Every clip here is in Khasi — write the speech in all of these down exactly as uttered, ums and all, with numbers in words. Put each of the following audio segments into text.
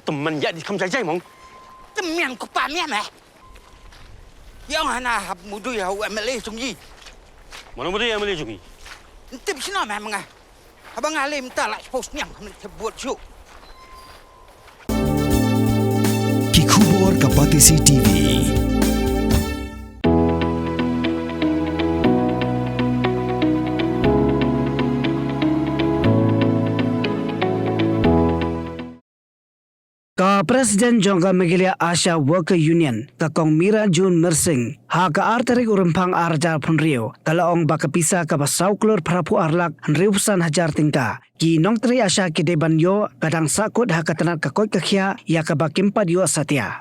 Tymmen ïa di kham jai jai mong. Tymmen ko pa mian eh. Ïa nga na hap mudui ha u M L A jong i. Mano mudui M L A jong i? Ntip sino meh menga. Haba nga lem ta la post niang kami te buat ju. Ki khubor ka Batesi T V. Ka President jong ka Meghalaya ASHA Worker Union, ka Kong Mira June Myrsing, ha ka ar tarik u Rymphang ar hajar arphew hynriew, ka la ong ba ka pisa kaba saw klur phra phew ar lak hynriew phew san hajar tyngka ki nongtrei ASHA ki dei ban ïoh, ka dang sahkut ha ka tnat ka koit ka khiah ïa kaba kim pat ïoh satia.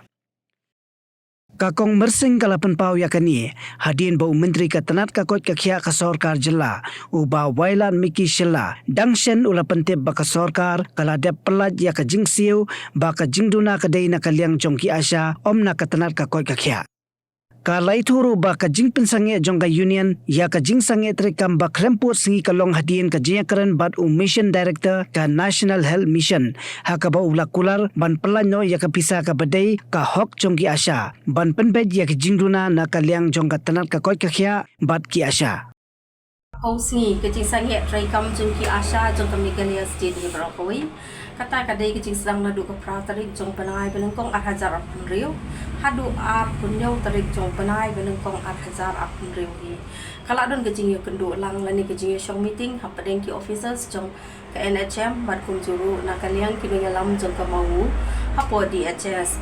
Ka Kong Myrsing ka la pynpaw ïa kane hadien ba u Myntri ka tnat ka koit ka khiah ka sorkar jylla, u Bah Wailadmiki Shylla, dang shen u la pyntip ba ka sorkar ka la dep pyllait ïa ka jingsiew ba ka jingduna ka dei na ka liang jong ki ASHA, ym na ka tnat ka koit ka khiah. Ka la ïathuh ruh ba ka jingpynsangeh jong ka Union ïa ka jingsangeh treikam ba khlem pud sngi ka long hadien ka jingïakren bad u Mission Director ka National Health Mission, ha kaba u la kular ban pyllait noh ïa ka pisa kaba dei ka hok jong ki ASHA ban pynbeit ïa ka jingduna na ka liang jong ka tnat ka koit ka khiah bad ki ASHA. Hynriew sngi ka jingsangeh treikam jong ki ASHA jong ka Meghalaya State hi baroh kawei. Kata ka dei ka jingsdang naduh ka phra tarik jong u bnai ba nyngkong ar hajar arphew hynriew haduh arphew hynñiew tarik jong u bnai ba nyngkong ar hajar arphew hynriew hi. Ka la don ka jingïakynduh lang lane ka jingïashong meeting hapdeng ki officers jong ka N H M bad kumjuh ruh na ka liang ki nongïalam jong ka MAU hapoh D H S.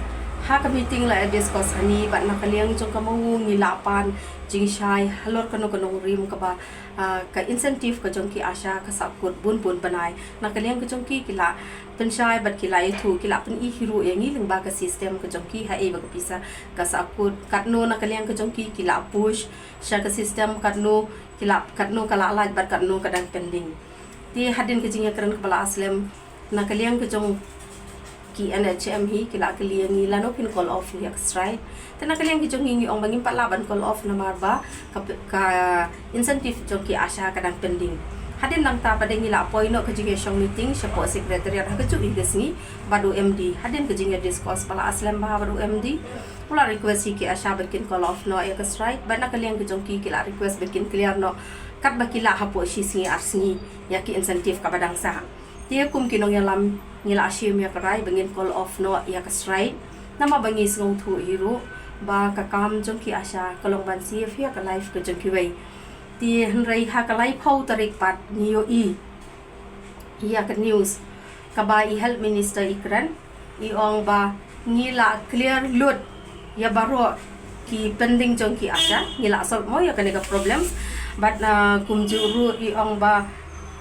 Ha ka meeting la discuss hani bad na ka liang jong ka MAU ngi la pan jingshai halor kano kano ka rim kaba, ah, ka incentive ka jong ki ASHA ka sahkut bun bun bnai. Na ka liang ka jong ki ki la pynshai bad ki la ïathuh, ki la pyni hi ruh ïa ngi lyngba ka system ka jong ki haei ba ka pisa ka sahkut, katno na ka liang ka jong ki ki la push sha ka system, katno ki la, katno ka la lait bad katno ka dang pending. Te hadien ka jingïakren kaba la slem, na ka liang ka jong ki N H M hi ki la kylli ïa ngi lano phin call off ïa ka strike. Te na ka liang ka jong ngi ngi ong ba ngim pat lah ban call off namar ba ka, ka incentive jong ki ASHA ka dang pending. Hadien nangta pat ngi la poi noh ka jingïashong meeting shapoh secretariat ha kajuh hi ka sngi bad u M D. Hadien ka jingïadiscuss ba la slem bha bad u M D, u la request ïa ki ASHA ba kin call off noh ïa ka strike bad na ka liang ka jong ki ki la request ba kin clear noh katba ki lah hapoh shi sngi ar sngi ïa ki incentive kaba dang sah. Te kum ki nongïalam ngi la shim ïa ka rai ba ngin call off noh ïa ka strike. Namar ba ngi sngewthuh hi ruh ba ka kam jong ki ASHA ka long ban save ïa ka life ka jong kiwei. Te hynrei ha ka laiphew tarik pat ngi ïohi ïa ka news kaba i Health Minister i kren, i ong ba ngi la clear lut ïa baroh ki pending jong ki ASHA, ngi la solve mo ïa kane ka problem. Bad, ah, kumjuh ruh i ong ba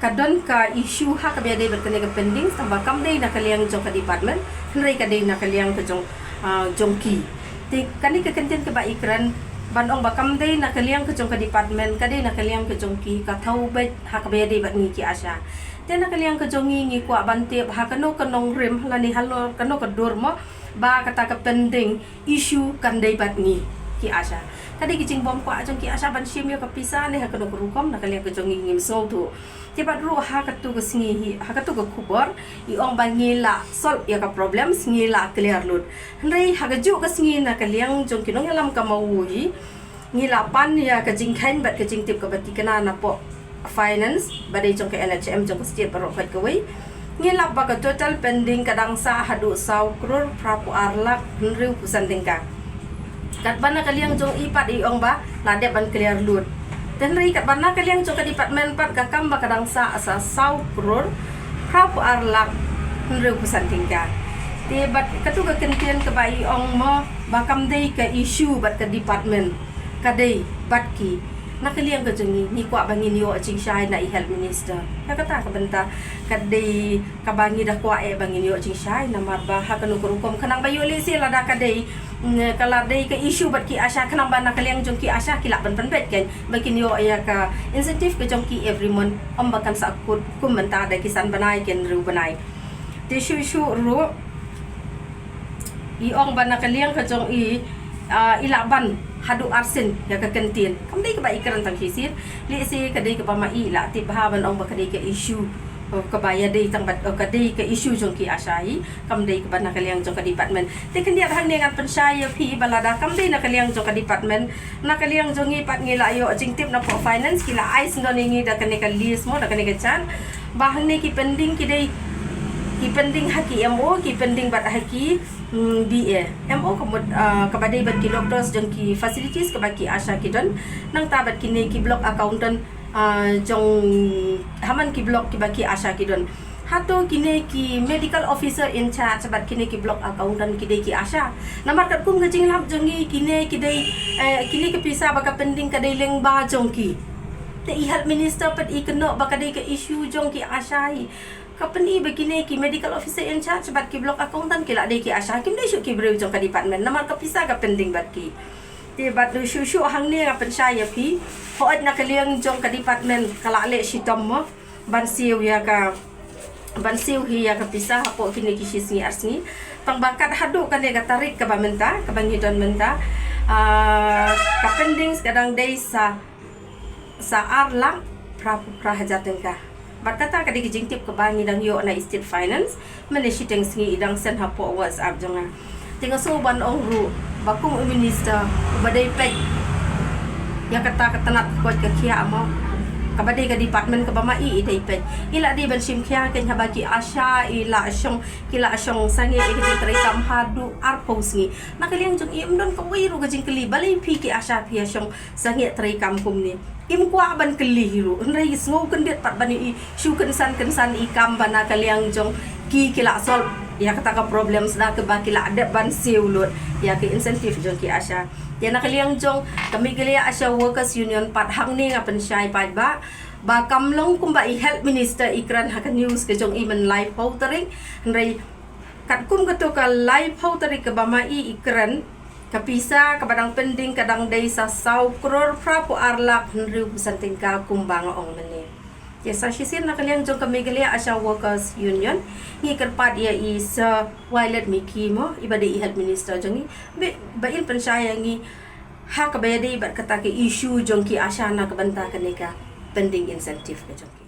ka don ka issue ha kaba ïadei bad kane ka pending, tangba kam dei na ka liang jong ka department, hynrei ka dei na ka liang ka jong, ah, jong ki. Te kane ka kyntien kaba i kren ban ong ba kam dei na ka liang ka jong ka department, ka dei na ka liang ka jong ki, ka thaw beit ha kaba ïadei bad ngi ki ASHA. Te na ka liang ka jong ngi ngi kwah ban tip ha kano ka nongrim lane halor kano ka dur mo ba kata ka pending issue kan dei bad ngi ki ASHA. Ka dei ka jingbym kwah jong ki ASHA ban shim ïa ka pisa ne ha kano ka rukom, na ka liang ka jong ngi ngim sngewthuh. Te bad ruh ha katu ka sngi hi, ha katu ka khubor i ong ba ngi la solve ïa ka problem, ngi la clear lut. Hynrei ha kajuh ka sngi na ka liang jong ki nongïalam ka MAU hi ngi la pan ïa ka jingkheiñ bad ka jingtip kaba tikna napoh finance ba dei jong ka N H M jong ka state baroh kawei. Ngi lap ba ka total pending ka dang sah haduh saw klur phra phew ar lak hynriew phew san tyngka. Katba na ka liang jong i pat i ong ba la dep ban clear lut. Te hynrei katba na ka liang jong ka department pat ka kam ba ka dang sah sa saw klur phra phew ar lak hynriew phew san tyngka. Te bad katu ka kyntien kaba i ong mo ba kam dei ka issue bad ka department, ka dei bad ki. Na ka liang ka jong ngi ngi kwah ba ngin ïoh jingshai na i Health Minister. Ka kata ka bynta ka dei kaba ngi da kwah eh ba ngin ïoh jingshai namar ba ha kano ka rukom khnang ba ïoh lehse lada ka dei, mm, ka la dei ka issue bad ki ASHA khnang ba na ka liang jong ki ASHA ki lah ban pynbeit kein ba kin ïoh ïa ka incentive ka jong ki every month, ym ba kan sahkut kum mynta da ki san bnai ki hynriew bnai. Te shuh shuh ruh i ong ba na ka liang ka jong i, ah, i lah ban haduh arsien ïa ka kyntien. Kam dei kaba i kren tang shisien, lehse ka dei kaba ma i lah tip bha ban ong ba ka dei ka issue Kaba ïadei tang bad, eh, ka dei ka issue jong ki ASHA hi, kam dei kaba na ka liang jong ka department. Te khyndiat hangne ngan pynshai ïa phi ba lada kam dei na ka liang jong ka department, na ka liang jong ngi pat ngi la ïoh jingtip na pdeng finance, ki la ai syndon ïa ngi da kane ka list mo, da kane ka chart. Ba hangne ki pending ki dei, ki pending ha ki MO, ki pending bad ha ki, mm, BA. MO ka mut, ah, kaba dei bad ki doctors jong ki facilities kaba ki ASHA ki don. Nangta bad kine ki block accountant, ah, jong ha man ki block kiba ki ASHA ki don. Hato kine ki medical officer in charge bad kine ki block accountant ki dei ki ASHA? Namar katkum ka jinglap jong ngi kine ki dei, eh, kine ki pisa ba ka pending ka dei lyngba jong ki. Te i health minister pat i kynnoh ba ka dei ka issue jong ki ASHA hi. Ka pyni ba kine ki medical officer in charge bad ki block accountant ki la dei ki ASHA, kim dei shuh ki briew jong ka department namar ka pisa ka pending bad ki. Te bad shuh shuh hangne nga pynshai ïa phi, hooid na ka liang jong ka department ka la leh shitom mo ban siew ïa ka, ban siew hi ïa ka pisa hapoh kine ki shi sngi ar sngi. Tang ba kat haduh kane ka tarik kaba mynta, kaba ngi don mynta, ah, ka pending ka dang dei sa, sa ar lak phra, phra hajar tyngka. Bad kata ka dei ka jingtip kaba ngi dang ïoh na i state finance. Mynne shiteng sngi i dang send hapoh WhatsApp jong nga. Te nga sngew ban ong ruh ba kum u minister uba dei peit ïa kata ka tnat ka koit ka khiah mo, kaba dei ka department kaba ma i i dei peit, i la dei ban shim khia kein haba ki ASHA i la shong, ki la shong sangeh ïa ka jingtrei kam haduh arphew sngi. Na ka liang jong i ym don kawei ruh ka jingkylli balei phi ki ASHA phi ïa shong sangeh trei kam kumne. Im kwah ban kylli hi ruh, hynrei i sngew kyndit pat ban i shu kynsan kynsan i kam ba na ka liang jong ki ki la solve ïa kata ka problem sda kaba ki la dep ban siew lut ïa ka incentive jong ki ASHA. Ïa na ka liang jong ka Meghalaya ASHA Workers Union pat hangne nga pynshai pat ba, ba kam long kumba i health minister i kren ha ka news ka jong i man laiphew tarik, hynrei katkum kato ka laiphew tarik kaba ma i i kren, ka pisa kaba dang pending ka dang dei sa saw klur phra phew ar lak hynriew phew san tyngka kumba nga ong mynne. Ïa sa shisien na ka liang jong ka Meghalaya ASHA Workers Union ngi kyrpad ïa i Sir Violet Miki mo, iba dei i health minister jong ngi, ba, ba in pynshai ïa ngi ha kaba ïadei bad kata ka issue jong ki ASHA na ka bynta kane ka pending incentive ka jong ki.